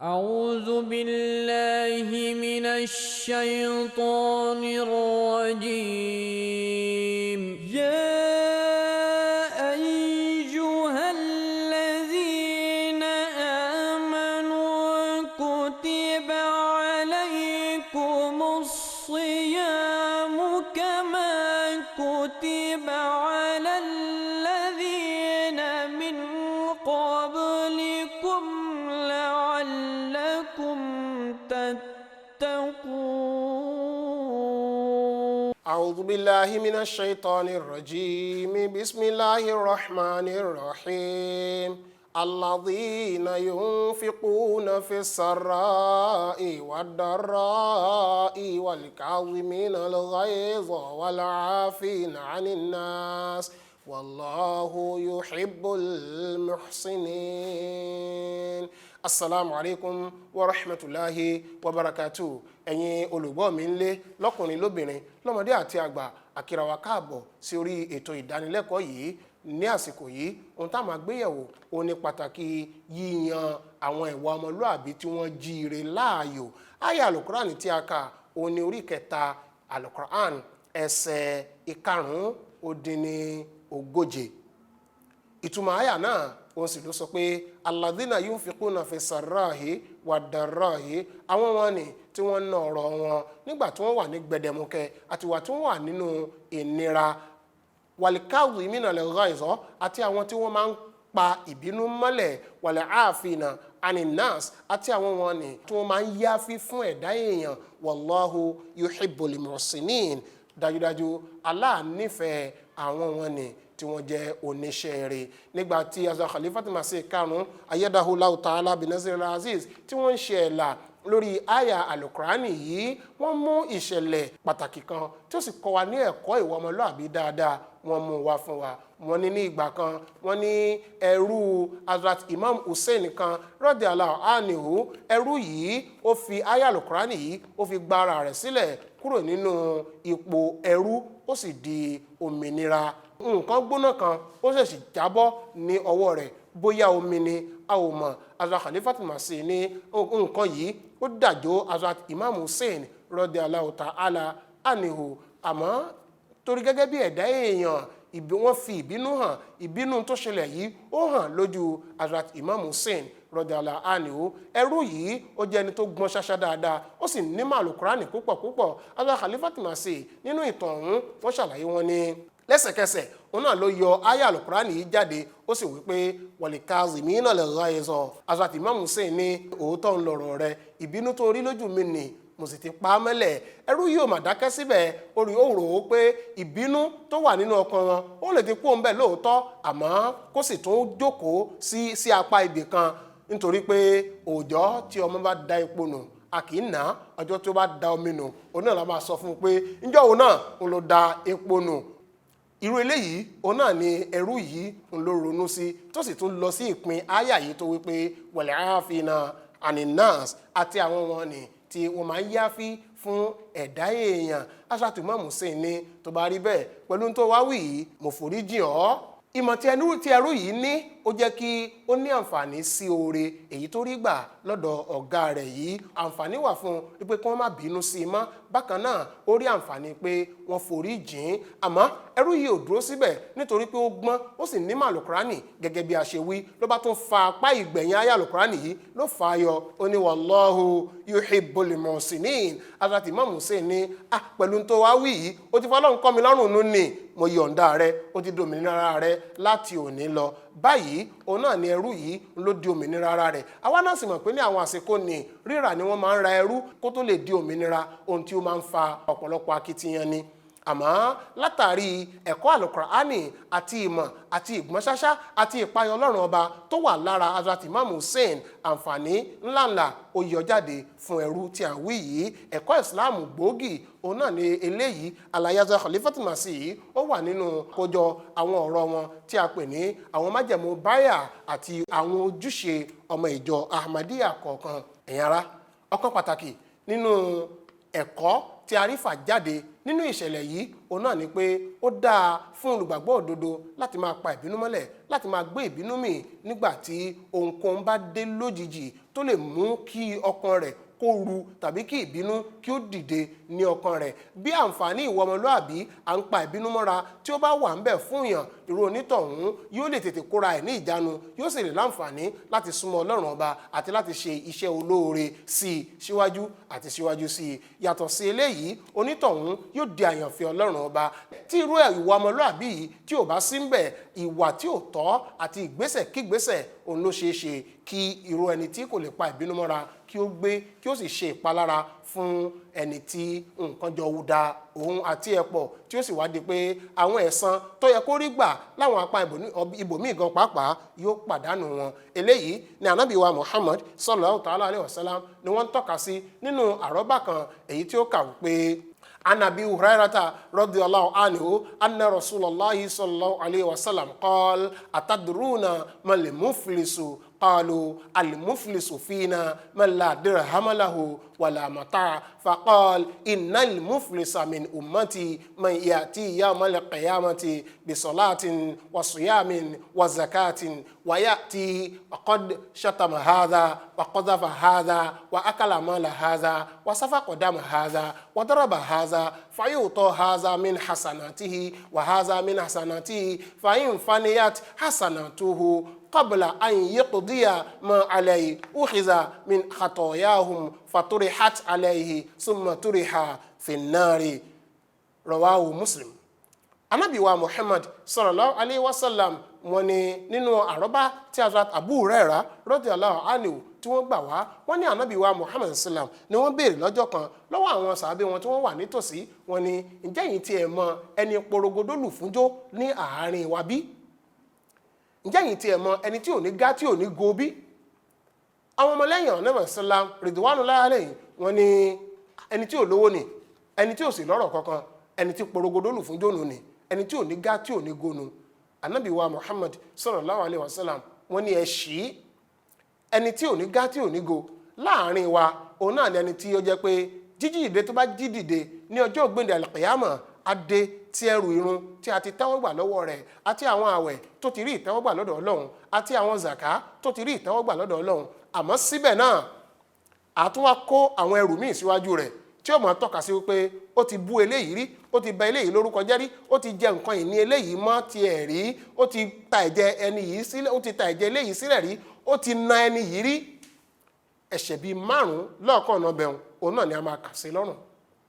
أعوذ بالله من الشيطان الرجيم. يا أيها الذين آمنوا كتب عليكم الصيام كما كتب على الذين من قبلكم لعلكم تتقون. أعوذ بالله من الشيطان الرجيم. بسم الله الرحمن الرحيم. الذين ينفقون في السراء والضراء والكاظمين الغيظ والعافين عن الناس والله يحب المحسنين. Asalaamu alaykum wa rahmatulahi wa barakatu. Ẹ̀yin olùgbọ́ mi ńlé, lọ́kùnrin, lóbìnrin, lọ́mọdé àti àgbà, a kíra wa káàbọ̀ sí orí ètò ìdánilẹ́kọ̀ọ́ yìí ní àsìkò yìí. Ohun tá a máa gbéyẹ̀wò ó ní pàtàkì yíyan àwọn ìwà ọmọlúàbí tí wọ́n jíire láàyò. Àyà alukur'an tí a kà ó ní orí kẹta alukur'an, ẹsẹ̀ 145. Ìtumọ̀ àyà náà òun sì ló sọ pé alladhina yunfiquna fi sarrahi wa darrahi, àwọn wọn ni tí wọ́n ná ọ̀rọ̀ wọn nígbà tí wọ́n wà ní gbẹdẹmukẹ àti wà tí wọ́n wà nínú ìnira, walikadhimina al-ghayza, àti àwọn tí wọ́n máa ń pa ìbínú mọ́lẹ̀, wal afina anin nas, àti àwọn wọn ni tí wọ́n máa ń yáfi fún ẹ̀dá èèyàn, wallahu yuhibbul muhsinin. Dájúdájú, Allah nífẹ̀ẹ́ àwọn wọn ni tí wọ́n jẹ́ oníṣẹ́ rẹ̀. Nígbà tí Hazrat Khalifatul Masih karùn-ún ayyadahullahu ta'ala binasiril aziz tí wọ́n ń ṣe ẹ̀là lórí àyà alukurani yìí, wọ́n mú ìṣẹ̀lẹ̀ pàtàkì kan tí ó sì kọ́ wa ní ẹ̀kọ́ ìwà ọmọlúàbí dáadáa, wọ́n mú wá fún wa. Wọ́n ní ní ìgbà kan, wọ́n ní ẹrú Hazrat Imam Hussein kan radiyallahu anhu. Ẹrú yìí, ó fi àyà alukurani yìí, ó fi gba ara rẹ̀ sílẹ̀ kúrò nínú ipò ẹrú, ó sì di òmìnira. Nǹkan gbóná kan ó ṣèṣì jábọ́ ní ọwọ́ rẹ̀, bóyá omi ni, a ò mọ̀. Hazrat Khalifatul Masih ní nǹkan yìí, ó dàjò Hazrat Imam Hussein radiyallahu ta'ala anhu. Àmọ́ torí gẹ́gẹ́ bí ẹ̀dá èèyàn, ìbí wọ́n fi ìbínú hàn. Ìbínú tó ṣẹlẹ̀ yìí, ó hàn lójú Hazrat Imam Hussein radiyallahu anhu. Ẹrú yìí, ó jẹ́ ẹni tó gbọ́n ṣáṣá dáadáa, ó sì ní màlúkúránì púpọ̀ púpọ̀. Hazrat Khalifatul Masih nínú ìtàn ọ̀hún, wọ́n ṣàlàyé wọn ní lẹ́sẹ̀kẹsẹ̀ òun náà ló yọ àyà alukurani yìí jáde, ó sì wí pé walikazimina al-ghayza. Hazrat Imam Hussein ní òótọ́ ń lọ̀rọ̀ rẹ, ìbínú tó rí lójú mi nì, mo sì ti pa á mọ́lẹ̀. Ẹrú yìí ò mà dákẹ́ síbẹ̀. Orí ó rò ó pé ìbínú tó wà nínú ọkàn wọn, ó lè ti kú òun bẹ́ẹ̀ lóòótọ́, àmọ́ kó sì tún jókòó sí apá ibì kan, nítorí pé òòjọ́ tí ọmọ bá da epo nù, a kì í nà á. Ọjọ́ tí ó bá da omi nù, òun náà la máa sọ fún un pé ńjọ́ òun náà òun ló da epo nù. Irú eléyìí òun náà ni ẹrú yìí ń ló ronú sí, tó sì tún lọ sí ìpín àyà yìí tó wípé wal afina anin nas, àti àwọn wọn ni tí wọ́n máa ń yáfí fún ẹ̀dá èèyàn. Hazrat Imam Hussein ní tó bá rí bẹ́ẹ̀, pẹ̀lú tó wá wí yìí, mo forí jìn ọ́. Ìmọ̀ tí ẹrú yìí ní, ó jẹ́ kí ó ní àǹfààní sí oore èyí tó rí gbà lọ́dọ̀ ọ̀gá rẹ̀ yìí. Àǹfààní wà fún un wípé kí wọ́n má bínú sí i mọ́. Bákan náà, ó rí àǹfààní pé wọ́n forí jìn ín. Àmọ́ ẹrú yìí ò dúró síbẹ̀, nítorí pé ó gbọ́n, ó sì ní màlúkúránì gẹ́gẹ́ bí a ṣe wí, ló bá tún fa apá ìgbẹ̀yìn ayé àlùkùránì yìí ló fà á yọ. Ó ní wallahu yuhibbul muhsinin. Hazrat Imam Hussein ní ah, pẹ̀lú tó wá wí yìí, ó ti fọlọ́run kọ́ mi lọ́rùn nù ní, mo yọ̀ǹda rẹ, ó ti di òmìnira rẹ láti òní lọ. Báyìí òun náà ni ẹrú yìí ló di òmìnira ara rẹ̀. Àwa náà sì mọ̀ pé ní àwọn àsìkò ní rírà ni wọ́n máa ń ra ẹrú kó tó lè di òmìnira, ohun tí ó máa ń fa ọ̀pọ̀lọpọ̀ akitiyan ni. Àmọ́ látàrí ẹ̀kọ́ àlùkùránì àti ìmọ̀ àti ìgbọ́nṣáṣá àti ìpayọ̀ Ọlọ́run Ọba tó wà lára Hazrat Imam Hussein, àǹfààní ńláńlá ó yọ jáde fún ẹrú tí à ń wí yìí. Ẹ̀kọ́ ìsìláàmù gbòógì òun náà ni eléyìí. Àlàyé Hazrat Khalifatul Masih yìí, ó wà nínú kójọ àwọn ọ̀rọ̀ wọn tí a pè ní àwọn májẹ̀mú báyà àti àwọn ojúṣe ọmọ ìjọ Ahmadiyya kọ̀ọ̀kan. Ẹ̀yin ará, ọ̀kan pàtàkì nínú ẹ̀kọ́ tí a rí fà jáde nínú ìṣẹ̀lẹ̀ yìí, òun náà ni pé ó dáa fún olùgbàgbọ́ òdodo láti máa pa ìbínú mọ́lẹ̀, láti máa gbé ìbínú mì nígbà tí ohunkóhun bá dé lójijì tó lè mú kí ọkàn rẹ̀ kó ru tàbí kí ìbínú kí ó dìde ní ọkàn rẹ̀. Bí àǹfààní ìwà ọmọlúàbí à ń pa ìbínú mọ́ra tí ó bá wà ń bẹ̀ fún yàn, irú onítọ̀hún yóò lè tètè kóra ẹ̀ ní ìjánu, yóò sì lè láǹfààní láti súnmọ́ Ọlọ́run Ọba àti láti ṣe iṣẹ́ olóore sí i síwájú àti síwájú sí i. Yàtọ̀ sí eléyìí, onítọ̀hún yóò di àyànfẹ́ Ọlọ́run Ọba. Tí irú ìwà ọmọlúàbí yìí tí ò bá sí ń bẹ̀, ìwà tí ò tọ́ àti ìgbésẹ̀ kígbésẹ̀ òun ló ṣeé ṣe kí irú ẹni tí kò lè pa ìbínú mọ́ra kí ó gbé, kí ó sì ṣe ìpalára fún ẹni tí nǹkan jọ da òun àti ẹ̀pọ̀, tí ó sì wá di pé àwọn ẹ̀san tó yẹ kó rí gbà láwọn apá ibòmíì gan pàápàá yóò pàdánù wọn. Eléyìí ni Ànábì wa Muhammad sallallahu ta'ala alayhi wa sallam ni wọ́n ń tọ́ka sí nínú àrọ́bà kan èyí tí ó kà wípé: عن أبي هريرة رضي الله عنه أن رسول الله صلى الله عليه وسلم قال: أتدرون ما المفلس؟ قالوا: المفلس فينا من لا درهم له ولا متاع. فقال: إن المفلس من أمتي من يأتي يوم القيامة بصلاة وصيام وزكاة، ويأتي وقد شتم هذا وقذف هذا وأكل مال هذا وسفك دم هذا وضرب هذا، فيعطى هذا من حسناته وهذا من حسناته، فإن فنيت حسناته قبل أن يقضي ما عليه أخذ من خطاياهم فطرحت عليه ثم طرح في النار. رواه مسلم. Ànábì wa Muhammad sallallahu alayhi wa sallam, wọ́n ní nínú àrọ́bá tí Hazrat Abu Hurairah radiyallahu anhu tí wọ́n gbà wá, wọ́n ní Ànábì wa Muhammad sallam ni wọ́n béèrè lọ́jọ́ kan lọ́wọ́ àwọn sàábé wọn tí wọ́n wà nítòsí. Wọ́n ní, ǹjẹ́ yìí tí ẹ mọ ẹni porogodó lù fúnjó ní àárín wa bí? Ǹjẹ́ yìí tí ẹ mọ ẹni tí ò ní gá, tí ò ní go bí? Àwọn ọmọlẹ́yìn Ànábì sallam ridwanullahi alayhi, wọ́n ní ẹni tí ò lówó ni, ẹni tí ò sì lọ́rọ̀ kankan, ẹni tí porogodó lù fúnjó nù ni, ẹni tí ò ní gá, tí ò ní go nu. Ànábì wa Muhammad sallallahu alayhi wa sallam, wọ́n ní ẹ ṣí, ẹni tí ò ní gá, tí ò ní go láàrin wa, òun náà ni ẹni tí ó jẹ́ pé jíjí dìde tó bá jí dìde ní ọjọ́ ògbéǹde àlùkìyámà, adé tí ẹrù irun tí a ti tẹ́wọ́gbà lọ́wọ́ rẹ̀, àti àwọn àwẹ̀ tó ti rí ìtẹ́wọ́gbà lọ́dọ̀ Ọlọ́run, àti àwọn zàká tó ti rí ìtẹ́wọ́gbà lọ́dọ̀ Ọlọ́run. Àmọ́ síbẹ̀ náà, àtúnwá kó àwọn ẹrù míì síwájú rẹ̀ tí ó máa tọ́ka sí wípé ó ti bú eléyìí rí, ó ti bà eléyìí lórúkọ jẹ́ rí, ó ti jẹ nǹkan ìní eléyìí mọ́ tiẹ̀ rí, ó ti ta ẹ̀jẹ̀ ẹni yìí sílẹ̀, ó ti ta ẹ̀jẹ̀ eléyìí sílẹ̀ rí, ó ti na ẹni yìí rí. Ẹ̀ṣẹ̀ bíi 5 lọ́ọ̀kan ọ̀nà bẹ̀rùn, òun náà ni a máa kà sí lọ́rùn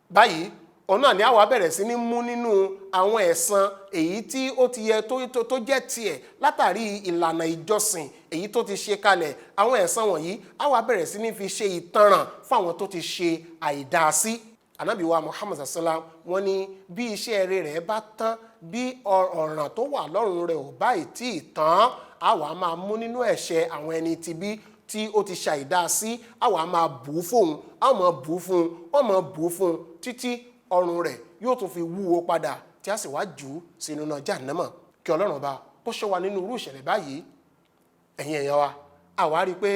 báyìí. Òun náà ni a wá bẹ̀rẹ̀ sí ní mú nínú àwọn ẹ̀san èyí tí ó ti yẹ tó jẹ́ tiẹ̀ látàrí ìlànà ìjọsìn èyí tó ti ṣe kalẹ̀. Àwọn ẹ̀san wọ̀nyí, a wá bẹ̀rẹ̀ sí ní fi ṣe ìtanràn fún àwọn tó ti ṣe àìdáa sí. Ànábì wa Muhammad sallam, wọ́n ní bí iṣẹ́ eré rẹ̀ bá tán, bí ọ̀ràn tó wà lọ́rùn rẹ̀ ò bá ì tí ì tán, a wá máa mú nínú ẹ̀ṣẹ̀ àwọn ẹni tibí tí ó ti ṣàìdá sí, a wá máa bù ú fóun, a máa bù ú fún un, wọ́n máa bù ú fún un títí ọrùn rẹ̀ yóò tún fi wúwo padà, tí a sì wá jù ú sínú iná Jahannama. Kí Ọlọ́run Ọba kó ṣọ́ wa nínú irú ìṣẹ̀lẹ̀ báyìí. Ẹ̀yin èèyàn wa, àwa rí i pé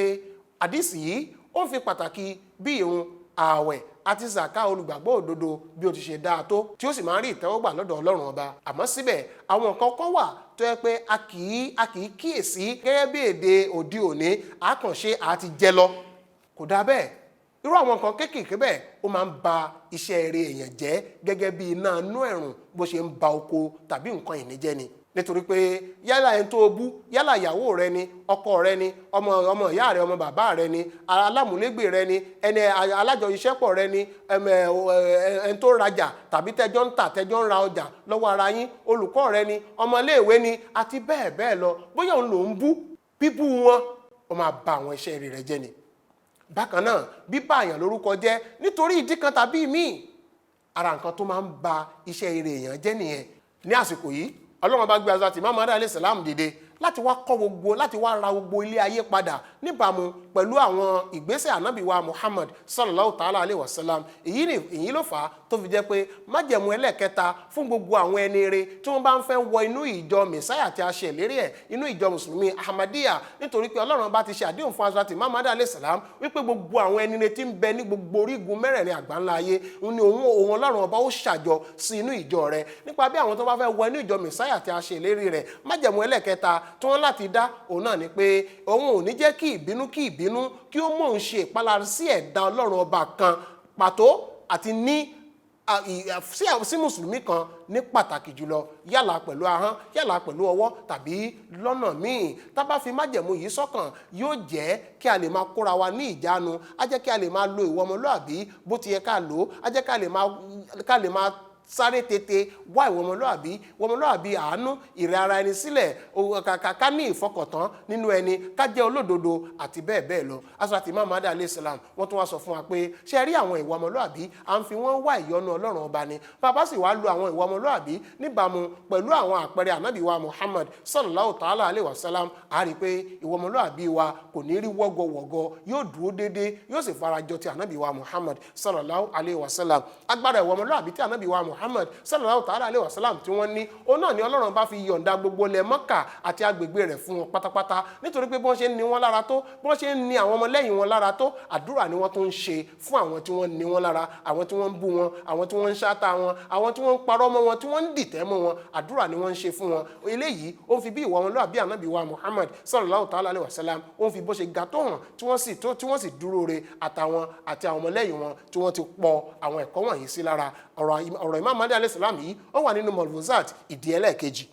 àdìsí yìí, ó ń fi pàtàkì bí ìrun, ààwẹ̀ àti zaka olùgbàgbọ́ òdodo bí ó ti ṣe dáa tó, tí ó sì máa ń rí ìtẹ́wọ́gbà lọ́dọ̀ Ọlọ́run Ọba. Àmọ́ síbẹ̀, àwọn nǹkan kan wà tó yẹ pé a kì í kíyèsí. Gẹ́gẹ́ bí èdè òde òní, àkànṣe àti jẹ lọ kò dáa bẹ́ẹ̀. Irú àwọn nǹkan kéékèèké bẹ́ẹ̀, ó máa ń ba iṣẹ́ eré èèyàn jẹ́ gẹ́gẹ́ bí iná inú ẹ̀rùn bó ṣe ń ba oko tàbí nǹkan ìní jẹ́ ni. Nítorí pé yálà ẹni tó bú, yálà ìyàwó rẹ ni, ọkọ rẹ ni, ọmọ ìyá rẹ, ọmọ bàbá rẹ ni, alámúlégbè rẹ ni, ẹni alájọṣiṣẹ́pọ̀ rẹ ni, ẹni tó rajà tàbí tẹjọ́ ń tà, tẹjọ́ ń ra ọjà lọ́wọ́ ara yín, olùkọ́ rẹ ni, ọmọléèwé ni, àti bẹ́ẹ̀ bẹ́ẹ̀ lọ, bóyá òun ló ń bú, bíbú wọn, ó máa ba àwọn iṣẹ́ rere jẹ́ ni. Bákan náà, bíbá èèyàn lórúkọ jẹ́ nítorí ìdí kan tàbí míì, ara nǹkan tó máa ń ba iṣẹ́ eré èèyàn jẹ́ nìyẹn. Ní àsìkò yìí, Ọlọ́run bá gbé Hazrat Imam Mahdi alayhi salam dìde. Láti wá kọ́ gbogbo, láti wá ra gbogbo ilé ayé padà níbàámu pẹ̀lú àwọn ìgbésẹ̀ ànábì wa Muhammad sallallahu ta'ala alayhi wa sallam. Èyí ni èyí ló fà á tó fi jẹ́ pé májẹ̀mú ẹlẹ́ẹ̀kẹta fún gbogbo àwọn ẹni ire tí wọ́n bá ń fẹ́ wọ inú ìjọ mẹ̀sáyà tí a ṣe ìlérí ẹ̀, inú ìjọ mùsùlùmí Ahmadiyya, nítorí pé Ọlọ́run bá ti ṣe àdéhùn fún Hazrat Imam Mahdi alayhi salam wípé gbogbo àwọn ẹni ire tí ń bẹ ní gbogbo orígun mẹ́rẹ̀ẹ̀rin àgbáńlá ayé ni òun Ọlọ́run ọba ó ṣàjọ sí inú ìjọ rẹ̀. Nípa bí àwọn tó bá fẹ́ wọ inú ìjọ mẹ̀sáyà tí a ṣe ìlérí rẹ̀, májẹ̀mú ẹlẹ́ẹ̀kẹta tí wọ́n láti dá òun náà ni pé òun ò ní jẹ́ kí ìbínú kí ó mú òun ṣe ìpalára sí ẹ̀dá Ọlọ́run ọba kan pàtó àti ní sí mùsùlùmí kan ní pàtàkì jùlọ, yálà pẹ̀lú ahọ́n, yálà pẹ̀lú ọwọ́ tàbí lọ́nà míì. Tá bá fi májẹ̀mú yìí sọ́kàn, yóò jẹ́ kí a lè máa kóra wa ní ìjánu, á jẹ́ kí a lè máa lo ìwà ọmọlúàbí bó ti yẹ ká lò ó, á jẹ́ ká lè máa sáré tètè wá ìwà ọmọlúàbí, ìwà ọmọlúàbí àánú, ìrẹ ara ẹni sílẹ̀, ká ní ìfọkàntán nínú ẹni, ká jẹ́ olódodo àti bẹ́ẹ̀ bẹ́ẹ̀ lọ. Hazrat Imam Mahdi alayhi salam wọ́n tún wá sọ fún wa pé ṣe rí àwọn ìwà ọmọlúàbí, à ń fi wọ́n wá ìyọ́nú Ọlọ́run ọba ni. Bàbá sì wá lo àwọn ìwà ọmọlúàbí níbàámu pẹ̀lú àwọn àpẹẹrẹ ànábì wa Muhammad sallallahu ta'ala alayhi wa sallam, a rí i pé ìwà ọmọlúàbí wa kò ní rí wọ́gọwọ̀gọ, yóò dúró déédéé, yóò sì farajọ ti ànábì wa Muhammad sallallahu alayhi wa sallam. Agbára ìwà ọmọlúàbí tí ànábì wa Muhammad sallallahu ta'ala alayhi wa sallam tí wọ́n ní, òun náà ni Ọlọ́run bá fi yọ̀ǹda gbogbo ilẹ̀ Mọ́kà àti agbègbè rẹ̀ fún wọn pátápátá, nítorí pé bí wọ́n ṣe ń ní wọn lára tó, bí wọ́n ṣe ń ní àwọn ọmọlẹ́yìn wọn lára tó, àdúrà ni wọ́n tún ń ṣe fún àwọn tí wọ́n ní wọn lára, àwọn tí wọ́n ń bú wọn, àwọn tí wọ́n ń ṣáta wọn, àwọn tí wọ́n ń parọ́ mọ́ wọn, tí wọ́n ń dìtẹ̀ mọ́ wọn, àdúrà ni wọ́n ń ṣe fún wọn. Eléyìí ó ń fi bí ìwà ọmọlúwàbí ànábì wa Muhammad sallallahu ta'ala alayhi wa sallam, ó ń fi bó ṣe ga tó hàn, tí wọ́n sì dúró re àtàwọn àti àwọn ọmọlẹ́yìn wọn tí wọ́n ti pọ̀ àwọn ẹ̀kọ́ wọ̀nyí sí lára. Ọ̀rọ̀ Imam Mahdi alayhi salam yìí ó wà nínú Malfuzat ìdí ẹlẹ́ẹ̀kejì.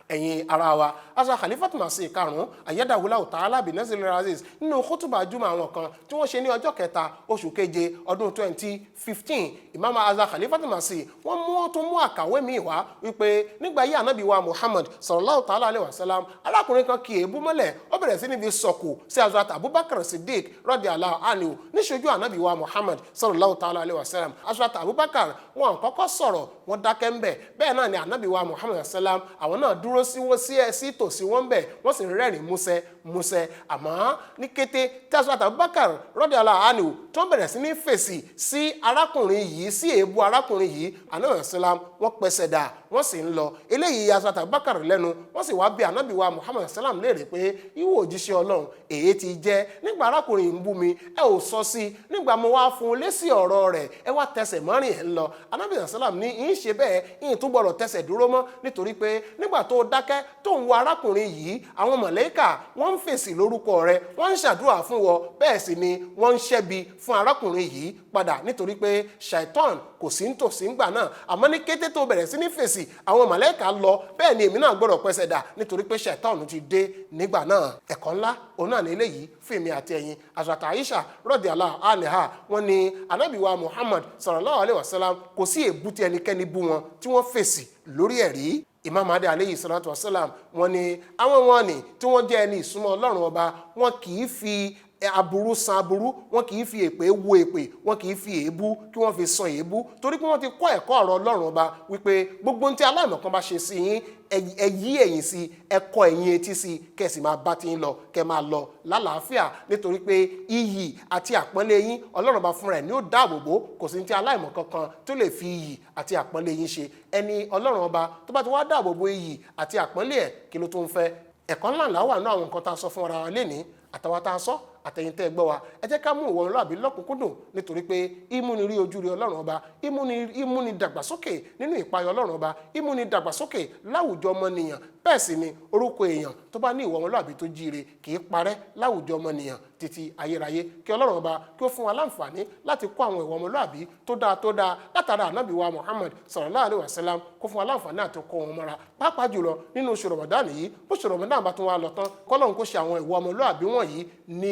Ẹ̀yin ara wa, asa Khalifatul Masih karùn-ún ayyadahullahu ta'ala bi nasril aziz, nínú kútùbà jùmọ̀ àwọn kan tí wọ́n ṣe ní ọjọ́ kẹta oṣù keje ọdún 2015, Imam asa Khalifatul Masih wọ́n mú tún mú àkàwé míì wá wípé nígbà yí ànábì wa Muhammad sallallahu ta'ala alayhi wa sallam, arákùnrin kan kì í bú mọ́lẹ̀, ó bẹ̀rẹ̀ sí níbi sọ̀kù sí Hazrat Abubakar Siddiq radiyallahu anhu níṣojú ànábì wa Muhammad sallallahu ta'ala alayhi wa sallam. Hazrat Abubakar wọn kọ́kọ́ sọ̀rọ̀, wọ́n dákẹ́ ń bẹ̀. Bẹ́ẹ̀ náà ni ànábì wa Muhammad sallam, àwọn náà dúró sí wọ́n sí ẹ sí tòsí wọn bẹ̀, wọ́n sì ń rẹ́rìn músẹ́ músẹ́. Àmọ́ ní kété tí Hazrat Abubakar radiyallahu anhu tó ń bẹ̀rẹ̀ sí ní fèsì sí arákùnrin yìí, sí èébú arákùnrin yìí, ànábì sallam wọ́n pẹsẹ̀ dà, wọ́n sì ń lọ. Eléyìí Hazrat Abubakar lẹ́nu, wọ́n sì wá bí ànábì wa Muhammad sallam léèrè pé ìwọ òjíṣẹ́ Ọlọ́run, èyí ti jẹ́ nígbà arákùnrin ń bú mi, ẹ ò sọ sí i, nígbà mo wá fún un lésì ọ̀rọ̀ rẹ̀, ẹ wá tẹsẹ̀ mọ́rin ẹ̀ ń lọ. Ànábì sallam ní ń ṣe bẹ́ẹ̀, ìyìn tó gbọ́dọ̀ tẹsẹ̀ dúró mọ́, nítorí pé nígbà tó dákẹ́ tó ń wo arákùnrin yìí, àwọn mọ̀lẹ́kà wọ́n ń fèsì lórúkọ rẹ̀, wọ́n ń ṣàdúrà fún wọ, bẹ́ẹ̀ sì ni wọ́n ń ṣẹ́bi fún arákùnrin yìí padà, nítorí pé ṣàìtàn kò sí nítòsí ńgbà náà. Àmọ́ ní kété tó bẹ̀rẹ̀ sí ní fèsì, àwọn mọ̀lẹ́kà lọ, bẹ́ẹ̀ ni èmi náà gbọ́dọ̀ pẹsẹ̀ dà, nítorí pé ṣàìtàn ti dé nígbà náà. Ẹ̀kọ́ ńlá òun náà ní eléyìí fún èmi àti ẹ̀yin. Hazrat Aisha radiyallahu anha wọ́n ní ànábì wa Muhammad sallallahu alayhi wa sallam kò sí èébú tí ẹnikẹ́ni bú wọn tí wọ́n fèsì lórí ẹ̀rí. Imam Mahdi alayhi salatu wa salam wọ́n ní àwọn wọn ni tí wọ́n jẹ́ ẹni ìsúnmọ́ Ọlọ́run ọba, wọn kì í fi aburú san aburú, wọn kì í fi èpè wo èpè, wọn kì í fi èébú kí wọ́n fi san èébú, torí pé wọ́n ti kọ́ ẹ̀kọ́ ọ̀rọ̀ Ọlọ́run ọba wípé gbogbo ohun tí aláìmọ̀kan bá ṣe sí yín, ẹ yí ẹ̀yìn sí, ẹ kọ ẹ̀yìn etí sí, kẹ́ sì máa bá ti ń lọ, kẹ́ máa lọ lálàáfíà, nítorí pé iyì àti àpọ́nlé yín Ọlọ́run ọba fúnra ẹ̀ ní ó dáàbò bò. Kò sí ní tí aláìmọ̀kan kan tó lè fi iyì àti àpọ́nlé yín ṣe. Ẹni Ọlọ́run ọba tó bá ti wá dáàbò bo iyì àti àpọ́nlé ẹ̀, kí ló tó ń fẹ́? Ẹ̀kọ́ ńlá ńlá wà ní àwọn nǹkan tá a sọ fún ara wa lénìí, àtàwọn tá a sọ, àtẹ̀yin tẹ́ ẹ gbọ́ wa. Ẹ jẹ́ ká mú ìwọ ọmọlúàbí lọ́kùnkúndùn, nítorí pé ìmúni rí ojú rí Ọlọ́run ọba, ìmúni dàgbàsókè nínú ìpayọ̀ Ọlọ́run ọba, ìmúni dàgbàsókè láwùjọ ọmọnìyàn. Bẹ́ẹ̀ sì ni orúkọ èèyàn tó bá ní ìwọ ọmọlúàbí tó jíire kì í parẹ́ láwùjọ ọmọnìyàn títí ayérayé. Kí Ọlọ́run ọba kí ó fún wa láǹfààní láti kó àwọn ìwọ ọmọlúàbí tó dáa tó dáa látara ànábì wa Muhammad sallallahu alaihi wasallam, kó fún wa láǹfààní àti kó wọn mọ́ra, pàápàá jùlọ nínú oṣù Ramadan yìí. Bó oṣù Ramadan bá tún wá lọ tán, kọ́lọ́run kó ṣe àwọn ìwọ ọmọlúàbí wọ̀nyí ní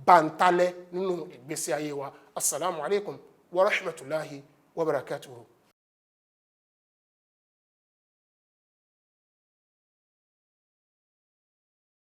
bàǹtalẹ̀ nínú ìgbésí ayé wa. Assalamu alaikum wa rahmatulahi wa barakatuhu.